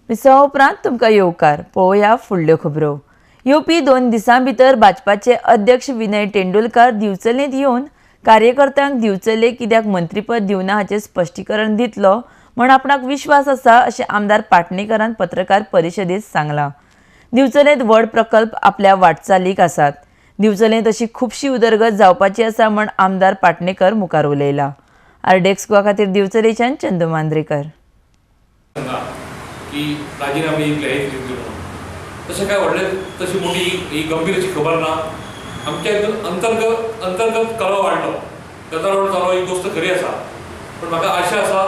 विसवा उपरांत तुमकां येवकार. पळोवया फुडल्यो खबरो. येवपी 2 दिसां भितर भाजपाचे अध्यक्ष विनय तेंडुलकार दिवचलेंत येवन कार्यकर्त्यांक दिवचले कित्याक मंत्रीपद दिवना हाचें स्पश्टीकरण दितलो म्हण आपणाक विश्वास आसा अशें आमदार पाटणेकरान पत्रकार परिशदेंत सांगलां. दिवचलेंत व्हड प्रकल्प आपल्या वाटचालीक आसात. दिवचलेंत अशी खुबशी उदरगत जावपाची आसा म्हण आमदार पाटणेकर मुखार उलयला. आरडीएक्स गोवा खातीर दिवचलेच्यान चंदू मांद्रेकर. की राजीनामे दितले हे दितले म्हणून तशें काय व्हडलें तशी मोठी ही गंभीर अशी खबर ना. आमच्या हितून अंतर्गत कलह वाडलो, गदारोळ जालो, ही गोश्ट खरी आसा. पूण म्हाका आशा आसा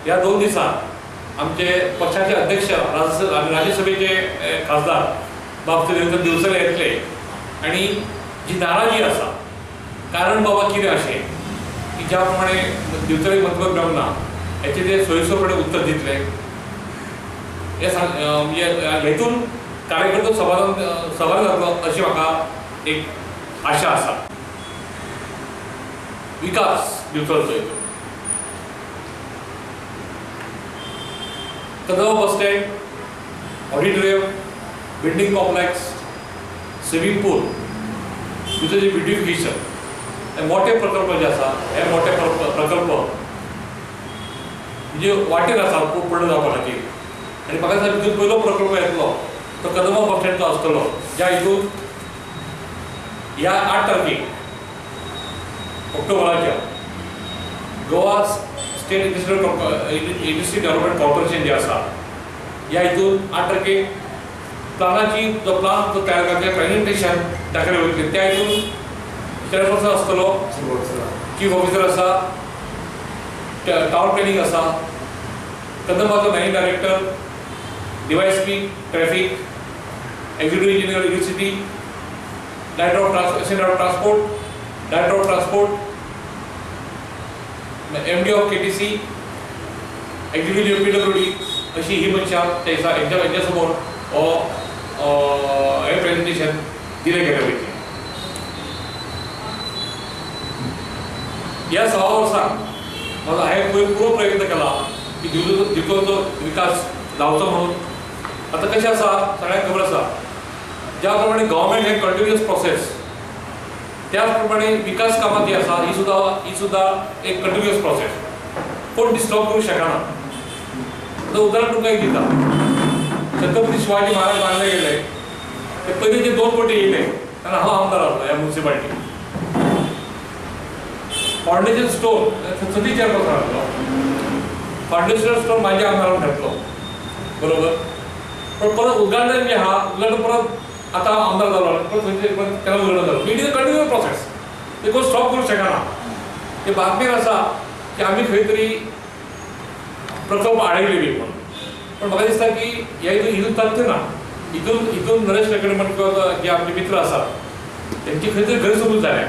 ह्या 2 दिसांत आमचे पक्षाचे अध्यक्ष राज्यसभेचे खासदार बाब देवेंद्र दिवचले येतले आनी जी नाराजी आसा कारण बाबा कितें अशें की ज्या प्रमाणे दिवचले मंत्रीपद मेळूंक ना हेचें ते सोयीसोपणे उत्तर दितले. हे म्हणजे हेतून कार्यकर्तो समाधान जातलो अशी म्हाका एक आशा आसा. विकास दिवचलचो हितून Kadamba bus stand, auditorium, building complex, swimming pool, दिवचलचें beautification हे मोठे प्रकल्प जे आसा हे मोठे प्रकल्प म्हणजे वाटेर आसा पूर्ण जावपा खातीर. आनी म्हाका दिसता भितर पयलो प्रकल्प येतलो तो कदंबा बस स्टँडचो आसतलो, ज्या हितून ह्या 8 तारखेक ऑक्टोबराच्या Goa state industry development corporation जे आसा ह्या हितून 8 तारखेक प्लानाची जो प्लान जो तयार करता प्रेजेंटेशन दाखयलें वयतलें. त्या हितून चेअरपर्सन आसतलो, चीफ ऑफिसर आसा, टावन प्लॅनिंग आसा, कदंबाचो managing director, DYSP traffic, executive engineer electricity, director of assistant of transport, director of transport, MD of KTC, executive PWD अशी ही मनशां त्या दिसा हेंच्या समोर हो हें प्रेजेंटेशन दिलें गेलें वयतलें. ह्या 6 वर्सांक म्हजो हांवें पुरो प्रयत्न केला की दिवचलचो विकास जावचो म्हणून. आतां कशें आसा सगळ्यांक खबर आसा, ज्या प्रमाणे गव्हर्मेंट हें कंटिन्युअस प्रोसेस त्याच प्रमाणे विकास कामां जी आसा ही सुद्दां एक कंटिन्युअस प्रोसेस, कोण डिस्टर्ब करूंक शकना. आतां उदाहरण तुमकां एक दिता, छत्रपती शिवाजी महाराज बांदले गेले ते पयलीं जे 2 कोटी येयले तेन्ना हांव आमदार आसलो ह्या मुन्सिपालिटी. फावंडेशन स्टोन सती चेअरपर्सन आसलो, फावंडेशन स्टोन म्हाज्या आमदारान घातलो बरोबर. पण परत उद्घाटन जे आहा उद्घाटन परत आतां आमदार जालो परत तेन्ना उद्घाटन जालो. It is a continuous process, ते कोण स्टॉप करूंक शकना. ते बातमेर आसा की आमी खंय तरी प्रकल्प आडयले बी म्हणून, पण म्हाका दिसता की ह्या हितून तथ्य ना. हितून हितून नरेश लकडे किंवा जे आमचे मित्र आसात तेंची खंय तरी गैरसमज जाल्या.